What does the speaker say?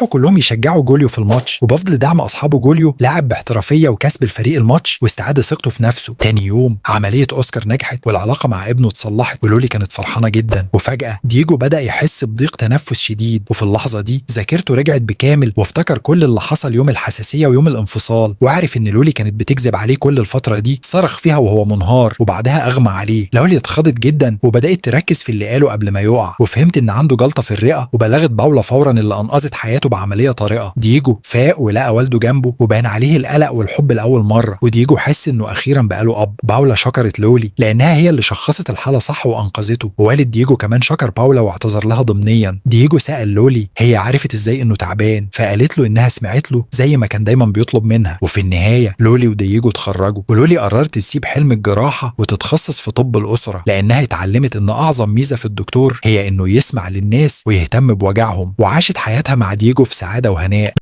وراحوا كلهم يشجعوا جوليو في الماتش. وبفضل دعم اصحابه جوليو لعب باحترافيه وكسب الفريق الماتش واستعاد ثقته في نفسه. تاني يوم عملية اوسكار نجحت والعلاقة مع ابنه اتصلحت، ولولي كانت فرحانة جدا. وفجاة دييجو بدا يحس بضيق تنفس شديد، وفي اللحظة دي ذاكرته رجعت بكامل وافتكر كل اللي حصل يوم الحساسية ويوم الانفصال، وعرف ان لولي كانت بتكذب عليه كل الفترة دي. صرخ فيها وهو منهار وبعدها اغمى عليه. لولي اتخضت جدا وبدات تركز في اللي قاله قبل ما يقع، وفهمت ان عنده جلطة في الرئة، وبلغت باولا فورا اللي انقذت حياته بعملية طارئة. دييجو فاق ولقى والده جنبه وبان عليه القلق والحب لاول مرة، ودييجو حس انه اخيرا بقاله اب. باولا شكرت لولي لانها هي اللي شخصت الحالة صح وانقذته، ووالد دييجو كمان شكر باولا واعتذر لها ضمنيا. دييجو سأل لولي هي عرفت ازاي انه تعبان، فقالت له انها سمعت له زي ما كان دايما بيطلب منها. وفي النهاية لولي ودييجو اتخرجوا، ولولي قررت تسيب حلم الجراحة وتتخصص في طب الاسرة، لانها اتعلمت ان اعظم ميزة في الدكتور هي انه يسمع للناس ويهتم بوجعهم. وعاشت حياتها مع دييجو في سعادة وهناء.